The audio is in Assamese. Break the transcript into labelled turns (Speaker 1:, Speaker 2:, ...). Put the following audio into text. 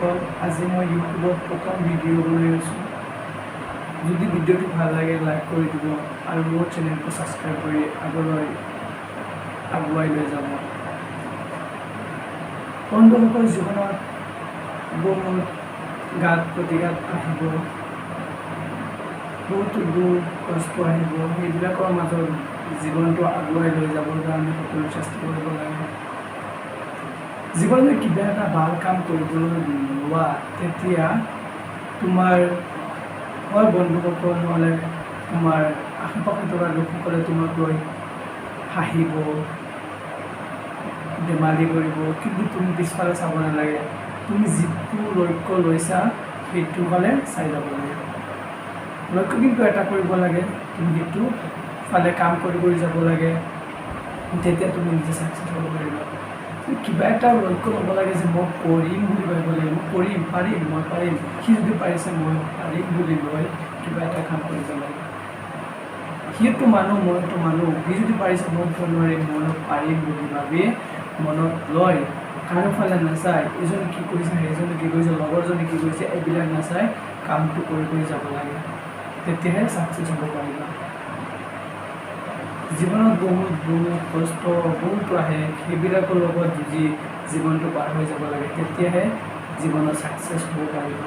Speaker 1: বন্ধুসকল, আজি মই ইউটিউবত প্ৰথম ভিডিঅ' বনাই আছোঁ। যদি ভিডিঅ'টো ভাল লাগে, লাইক কৰি দিব আৰু মোৰ চেনেলটো ছাবস্ক্ৰাইব কৰি আগলৈ আগুৱাই লৈ যাব। বন্ধুসকল, জীৱনত বহুত ঘাত প্ৰতিঘাত আহিব, বহুতো দুখ কষ্ট আহিব। সেইবিলাকৰ মাজত জীৱনটো আগুৱাই লৈ যাবৰ কাৰণে সকলো চেষ্টা কৰিব লাগে। জীৱনত কিবা এটা ভাল কাম কৰিবলৈ লোৱা, তেতিয়া তোমাৰ হয় বন্ধুসকল, নহ'লে তোমাৰ আশে পাশে থকা লোকসকলে তোমাক লৈ হাঁহিব, ধেমালি কৰিব। কিন্তু তুমি পিছফালে চাব নালাগে। তুমি যিটো লক্ষ্য লৈছা, সেইটো ফালে চাই যাব লাগে। লক্ষ্য কিন্তু এটা কৰিব লাগে, তুমি সেইটো ফালে কাম কৰি কৰি যাব লাগে। তেতিয়া তুমি নিজে ছাকচেছ হ'ব পাৰিবা। কিবা এটা লক্ষ্য ল'ব লাগে যে মই কৰিম বুলি ভাবিব লাগে। মই কৰিম, পাৰিম, মই পাৰিম, সি যদি পাৰিছে মই পাৰিম বুলি লৈ কিবা এটা কাম কৰিব লাগে। সিওতো মানুহ, মইতো মানুহ। সি যদি পাৰিছে, মই কিয় নোৱাৰিম? ময়ো পাৰিম বুলি ভাবি মনত লৈ কাৰো ফালে নাচায়, ইজনে কি কৰিছে, সেইজনে কি কৰিছে, লগৰজনে কি কৰিছে, এইবিলাক নাচাই কামটো কৰি কৰি যাব লাগে। তেতিয়াহে ছাকচেছ হ'ব পাৰিবা। জীৱনত বহুত দুখ কষ্ট বহুতো আহে। সেইবিলাকৰ লগত যুঁজি জীৱনটো পাৰ হৈ যাব লাগে। তেতিয়াহে জীৱনত ছাকচেছ হ'ব পাৰিবা।